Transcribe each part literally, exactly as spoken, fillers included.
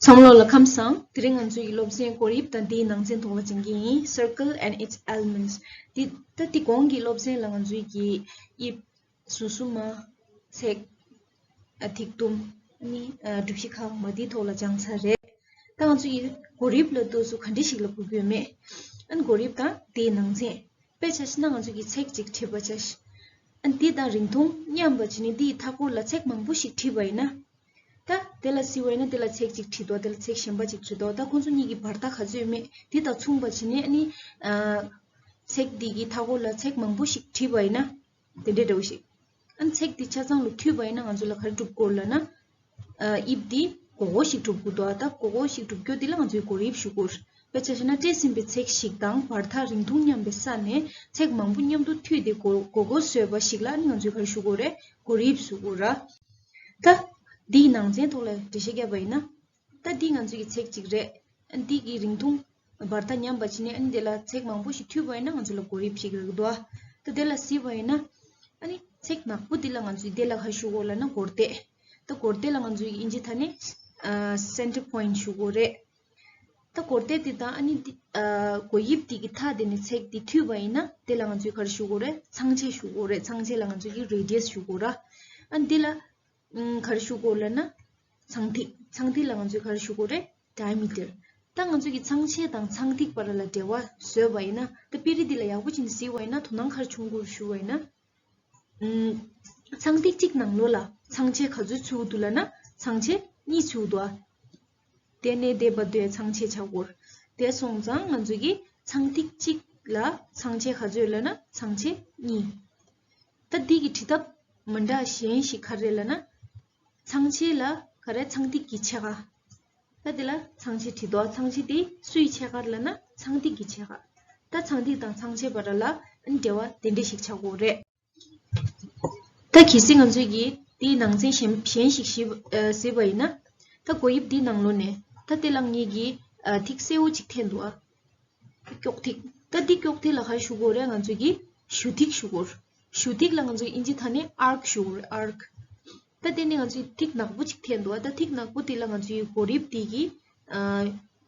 ཚང་མ་ལོ་ལ་ཁམས་བཟང་། དེ་རིང་ང་ཚོའི་སློབ་ཚན་གོ་དབྱིབས་དང་དེའི་ནང་ཚན་ཐོག་ལ་སྦྱང་གི་ཡིན། Circle and its elements། དེ་ད་དེ་གོང་གི་སློབ་ཚན་ལ་ང་ཚོའི་གི་དབྱིབས། ཟུར་གསུམ་མ། ཚེག་ཨ་ཐིག་དུམ། ཨ་ནི་ཨ་གྲུ་བཞི་ཁག་མ་དེའི་ཐོག་ལ་སྦྱངས་ཚར་རེད། ད་ང་ཚོ་ཡི་གོ་དབྱིབས་ལབ་དུས་སུ་ག་འདྲ་ཞིག་ལ་གོ་གི་ཡོད་མེད། ཨ་ནི་གོ་དབྱིབས་དང་དེའི་ནང་ཚན། དཔེ་ཆ་བཞག་ན་ང་ཚོ་གི་ཚེག་ཅིག་བྲིས་པ་བྱས། ཨ་ནི་དེ་དང་རིང་ཐུང་མཉམ་པ་བྱས་ནས་དེའི་མཐའ་སྐོར་ལ་ཚེག་མང་པོ་ཞིག་བྲིས་པ་ཡིན་ན། ད་དེ་ལ་གཟིགས་པ་ཡིན་ན་དེ་ལ་ཚེག་ཅིག་བྲིས་འདུག་དེ་ལ་ཚེག་གཞན་པ་ཅིག་བྲིས་འདུག་ད་ཁོང་ཚོ་གཉིས་ཀྱི་བར་ཐག་ག་ཚོད་ཡོད་མེད་དེ་དང་མཚུངས་པ་བྱས་ནས། ཨ་ནི་ཨ་ཚེག་འདི་གི་མཐའ་སྐོར་ལ་ཚེག་མང་པོ་ཞིག་བྲིས་པ་ཡིན་ན། དེ་འདྲའི་འདྲ་བོ་ཞིག་ཨ་ནི་ཚེག་འདི་ཆ་ཚང་ལ་མཐུད་པ་ཡིན་ན་ང་ཚོ་ལ་ག་རེ་སྒྲུབ་དགོས་ལབ་ན། ཨ་དབྱིབས་འདི་སྒོར་སྒོར་ཞིག་སྒྲུབ་དགོས་འདུག་ད་སྒོར་སྒོར་ཞིག་སྒྲུབ་རྒྱུ་འདི་ལ་ང་ཚོས་གོ་དབྱིབས་ཞུ་དགོས། དཔེ་ཆ་བཞག་ན་སྤྲད་ཟིན་པའི་ཚེག་ཞིག་དང་བར་ཐག་རིང་ཐུང་མཉམ་པའི་ས་ནས་ཚེག་མང་པོ་མཉམ་དུ་མཐུད་དེ་སྒོར་སྒོར་སྒོར་བཟོས་པ་ཞིག་ལ་ཨ་ནི་ང་ཚོས་ག་རེ་ཞུ་དགོས་རེད། གོ་དབྱིབས་ཞུ་དགོས་ར། ད་འདིའི་ནང་ཚན་ཐོག་ལ་འགྲེལ་བཤད་བརྒྱབ་པ་ཡིན་ན། ད་འདི་ང་ཚོའི་གི་ཚེག་ཅིག་རེད། ཨ་ནི་འདི་གི་རིང་ཐུང་བར་ཐག་མཉམ་པ་བྱས་ནས་ཨ་ནི་དེ་ལ་ཚེག་མང་པོ་ཞིག་མཐུད་པ་ཡིན་ན་ང་ཚོ་ལ་གོ་དབྱིབས་ཞིག་རག་གི་འདུག་ད་དེ་ལ་གཟིགས་པ་ཡིན་ན། ཨ་ནི་ཚེག་ནག་པོ་འདི་ལ་ང་ཚོས་དེ་ལ་ག་ཞུ་དགོས་ལབ་ན་སྒོར་ལྟེ། ད་སྒོར་ལྟེ་ལ་ང་ཚོའི་ཨིན་ཇི་ཐ་ནས་ཨ་center point ཞུ་དགོས་རེད། ད་སྒོར་ལྟེ་འདི་དང་ཨ་ནི་འདི་ཨ་གོ་དབྱིབས་འདི་གི་མཐའ་འདི་ནས་ཚེག་འདི་མཐུད་པ་ཡིན་ན་དེ་ལ་ང་ཚོས་ག་རེ་ཞུ་དགོས་རེད། ཚང་ཆེ་ཞུ་དགོས་རེད། ཚང་ཆེ་ལ་ང་ཚོས་ཀྱི་radius ཞུ་དགོས་ར། ཨ་ནི་འདི་ལ་ཨུམ་ག་རེ་ཞུ་དགོས་ལབ་ན། ཚངས་ཐིག་ཚངས་ཐིག་ལ་ང་ཚོས་ག་རེ་ཞུ་དགོས་རེད། diameter། ད་ང་ཚོས་ཀྱི་ཚངས་ཆེ་དང་ཚངས་ཐིག་བར་ལ་འབྲེལ་བ་བཟོས་པ་ཡིན་ན། ད་དཔེ་རིས་འདི་ལ་ཡག་པོ་བྱས་ནས་གཟིགས་པ་ཡིན་ན་དོ་སྣང་ག་རེ་བྱུང་དགོས་ཞུ་བ་ཡིན་ན། ཨུམ། ཚངས་ཐིག་གཅིག་ནང་ལོགས་ལ་ཚངས་ཆེ་ག་ཚོད་ཚུད་འདུག་ལབ་ན་ཚངས་ཆེ་གཉིས་ཚུད་འདུག་ཨ། དེ་ནས་དེ་བར་དུ་ཚངས་ཆེ་ཆགས་སྐོར། དེ་སོང་ཙང་ང་ཚོས་ཀྱི་ཚངས་ཐིག་གཅིག་ལ་ཚངས་ཆེ་ག་ཚོད་ལབ་ན་ཚངས་ཆེ་གཉིས། ད་འདི་གི་བྲིས་ཐབས་མི་འདྲ་གཞན་ཞིག་ག་རེ་ལབ་ན། ཚངས་ཆེ་ལ་ག་རེ་ཚངས་ཐིག་གི་ཕྱེད་ཀ། ད་འདི་ལ་ཚངས་ཆེ་བྲིས་འདུག་ཚངས་ཆེ་དེ་སུའི་ཕྱེད་ཀ་ལབ་ན་ཚངས་ཐིག་གི་ཕྱེད་ཀ། ད་ཚངས་ཐིག་དང་ཚངས་ཆེ་བར་ལ་འབྲེལ་བ་དེ་འདྲ་ཞིག་ཆགས་དགོས་རེད། ད་གལ་སྲིད་ང་ཚོས་ཀྱིས་དེའི་ནང་ཚན་གཞན་གཞན་ཞིག་ཞིབ་ཨ་གཟིགས་པ་ཡིན་ན། ད་གོ་དབྱིབས་འདིའི་ནང་ལོགས་ནས་ད་དེ་ལ་ངེད་ཀྱིས་ཨ་ཐིག་སེར་པོ་ཅིག་འཐེན་འདུག་ཨ། སྐྱོགས་ཐིག་ད་འདི་སྐྱོགས་ཐིག་ལ་ག་རེ་ཞུ་དགོས་རེད། ང་ཚོས་ཀྱིས་གཞུ་ཐིག་ཞུ་དགོས་རེད། གཞུ་ཐིག་ལ་ང་ཚོས་ཨིན་ཇི་ཐ་ནས་arc ཞུ་དགོས་རེད། arc། ད་དེ་ནས་ང་ཚོས་ཐིག་ནག་པོ་ཅིག་འཐེན་འདུག་ད་ཐིག་ནག་པོ་དེ་ལ་ང་ཚོས་གོ་དབྱིབས་དེ་གི་ཨ་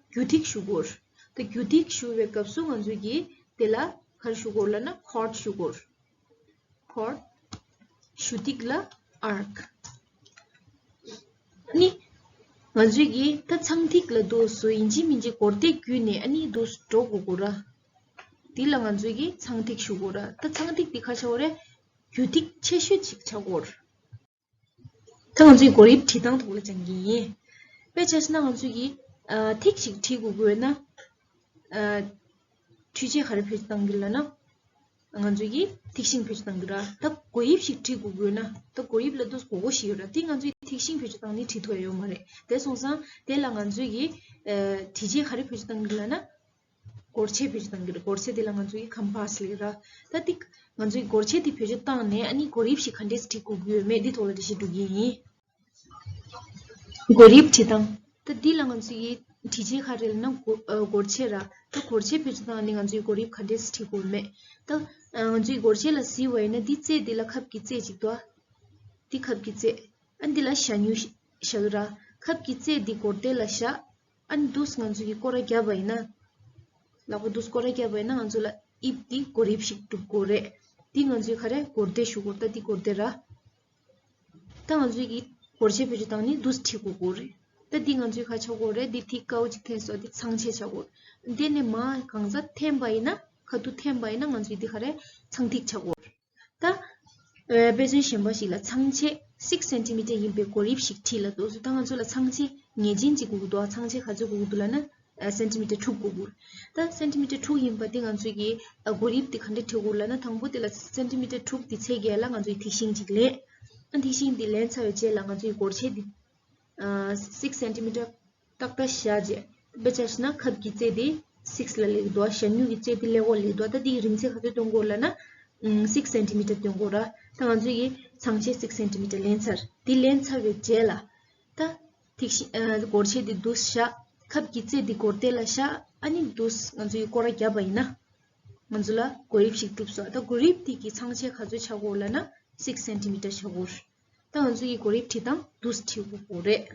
རྒྱུ་ཐིག་ཞུ་དགོས། ད་རྒྱུ་ཐིག་ཞུ་བའི་སྐབས་སུ་ང་ཚོས་ཀྱིས་དེ་ལ་ག་རེ་ཞུ་དགོས་ལབ་ན་chord ཞུ་དགོས། chord། གཞུ་ཐིག་ལ་arc། ཨ་ནི་ང་ཚོས་ཀྱིས་ད་ཚངས་ཐིག་ལབ་དུས་སུ་ཡིན་གཅིག་མིན་གཅིག་སྒོར་ལྟེ་བརྒྱུད་ནས་ཨ་ནི་འདུག་འགྲོ་དགོས་དགོས་ར། དེ་ལ་ང་ཚོས་ཀྱིས་ཚངས་ཐིག་ཞུ་དགོས་ར། ད་ཚངས་ཐིག་དེ་ག་ཆགས་དགོས་རེད། རྒྱུ་ཐིག་ཆེ་ཤོས་ཅིག་ཆགས་དགོས་རེད། ད་ང་ཚོས་གོ་དབྱིབས་བྲིས་སྟངས་ཐོག་ལ་སྦྱང་གི་ཡིན། དཔེ་ཆ་བཞག་ན་ང་ཚོས་ཀྱིས་ཨ་ཐིག་ཞིག་བྲིས་དགོས་དགོས་ན། ཨ་འཕྲུལ་ཆས་ག་རེ་བེད་སྤྱོད་གཏང་གི་ལབ་ན། ང་ཚོས་ཀྱིས་ཐིག་ཤིང་བེད་སྤྱོད་གཏང་གི་ར། ད་གོ་དབྱིབས་ཤིག་བྲིས་དགོས་དགོས་ན། ད་གོ་དབྱིབས་ལབ་དུས་སྒོར་སྒོར་ཞིག་ཡོད་ར། དེ་ང་ཚོས་ཐིག་ཤིང་བེད་སྤྱོད་བཏང་ནས་བྲིས་ཐུབ་ཡ་ཡོད་མ་རེད། དེ་སོང་ཙང་དེ་ལ་ང་ཚོས་ཀྱིས་ཨ་འཕྲུལ་ཆས་ག་རེ་བེད་སྤྱོད་གཏང་གི་ལབ་ན། སྒོར་ཆས་བེད་སྤྱོད་གཏང་གི་རེད། སྒོར་ཆས་དེ་ལ་ང་ཚོས་ཀྱིས་compass ལབ་ཀྱི་ར། ད་དེ་ང་ཚོས་སྒོར་ཆས་དེ་བེད་སྤྱོད་བཏང་ནས་ཨ་ནི་གོ་དབྱིབས་ཤིག་ག་འདྲས་བྲིས་དགོས་ཀྱི་ཡོད་མེད་འདི་ཐོག་ལ་འགྲེལ་བཤད་སྒྲུབ་ཀྱི་ཡིན། གོ་དབྱིབས་བྲིས་སྟངས། ད་འདི་ལ་ང་ཚོས་ཀྱིས་འཕྲུལ་ཆས་ག་རེ་ལབ་ན་སྒོ་ཨ་སྒོར་ཆས་ར། ད་སྒོར་ཆས་བེད་སྤྱོད་བཏང་ནས་ང་ཚོས་གོ་དབྱིབས་ག་འདྲས་བྲིས་དགོས་མེད། ད་ཨ་ང་ཚོས་སྒོར་ཆས་ལ་གཟིགས་པ་ཡིན་ན་འདི་རྩེ་འདི་ལ་ཁབ་ཀྱི་རྩེ་གཅིག་འདུག་ཨ། འདི་ཁབ་ཀྱི་རྩེ། ཨ་འདི་ལ་ཞ་སྨྱུག་བཞག་གི་ར། ཁབ་ཀྱི་རྩེ་འདི་སྒོར་ལྟེ་ལ་བཞག་ཨ་ནི་འདུག་སེ་ང་ཚོས་ཀྱིས་སྐོར་ར་བརྒྱབ་པ་ཡིན་ན། ལག་པ་འདུག་སེ་སྐོར་ར་བརྒྱབ་པ་ཡིན་ན་ང་ཚོ་ལ་དབྱིབས་འདི་གོ་དབྱིབས་ཤིག་གྲུབ་དགོས་རེད། འདི་ང་ཚོས་ག་རེ་སྒོར་ལྟེ་ཞུ་དགོས། ད་འདི་སྒོར་ལྟེ་ར། ད་ང་ཚོས་ཀྱིས་སྒོར་ཆས་བེད་སྤྱོད་བཏང་ནས་འདུག་སེ་བྲིས་དགོས་དགོས་རེད། ད་འདི་ང་ཚོས་ག་ཆགས་དགོས་རེད། འདི་ཐིག་དཀར་པོ་ཅིག་འཐེན་སོང་། འདི་ཚངས་ཆེ་ཆགས་དགོས། འདི་ནས་མར་གང་ཟག་འཐེན་པ་ཡིན་ན་ག་དུས་འཐེན་པ་ཡིན་ན་ང་ཚོས་འདི་ག་རེ་ཚངས་ཐིག་ཆགས་དགོས་རེད། ད། ཨ་དཔེ་མཚོན་གཞན་པ་ཞིག་ལ་ཚངས་ཆེ་six centimeter ཡིན་པའི་གོ་དབྱིབས་ཤིག་བྲིས་ལབ་དུས་སུ་ད་ང་ཚོ་ལ་ཚངས་ཆེ་ངེས་ཅན་ཅིག་དགོས་ཀྱི་འདུག་ཚངས་ཆེ་ག་ཚོད་དགོས་ཀྱི་འདུག་ལབ་ན་ཨ་སེན་ཊི་མི་ཊར་དྲུག་དགོས་ཀྱི་འདུག་ད་སེན་ཊི་མི་ཊར་དྲུག་ཡིན་པ་དེ་ང་ཚོས་ཀྱི་ཨ་གོ་དབྱིབས་དེ་ག་འདྲ་བྲི་དགོས་ལབ་ན། དང་པོ་དེ་ལ་སེན་ཊི་མི་ཊར་དྲུག་དེ་ཚད་བརྒལ་ལ་ང་ཚོས་ཐིག་ཤིང་ཅིག་ལེན། ཨ་ཐིག་ཤིང་དེ་ལེན་ཚར་བའི་རྗེས་ལ་ང་ཚོས་སྒོར་ཆས་དེ་ཨ་six centimeter ཏག་ཏག་བཞག་རྗེས། དཔེ་ཆ་བཞག་ན་ཁབ་ཀྱི་རྩེ་དེ་six ལ་སླེབས་འདུག་ཞ་སྨྱུག་གི་རྩེ་དེ་ཀླད་ཀོར་སླེབས་འདུག་ད་དེའི་རིང་ཚད་ག་ཚོད་སྟོན་དགོས་ལབ་ན། ཨུམ། six centimeter སྟོན་དགོས་ར། ད་ང་ཚོས་ཀྱིས་ཚངས་ཆེ་six centimeter ལེན་ཚར། དེ་ལེན་ཚར་བའི་རྗེས་ལ། ད་ཐིག་ཤིང་ཨ་སྒོར་ཆས་དེ་འདུག་བཞག་ཁབ་ཀྱི་རྩེ་དེ་སྒོར་ལྟེ་ལ་བཞག་ཨ་ནི་འདུག་ང་ཚོས་ཀྱིས་སྐོར་ར་བརྒྱབ་པ་ཡིན་ན། ང་ཚོ་ལ་གོ་དབྱིབས་ཤིག་གྲུབ་སོང་། ད་གོ་དབྱིབས་དེ་གི་ཚངས་ཆེ་ག་ཚོད་ཆགས་དགོས་ལབ་ན་six centimeter ཆགས་དགོས། ད་ང་ཚོ་ཡི་གོ་དབྱིབས་བྲིས་སྟངས་འདུག་སེ་བྲི་དགོས་རེད།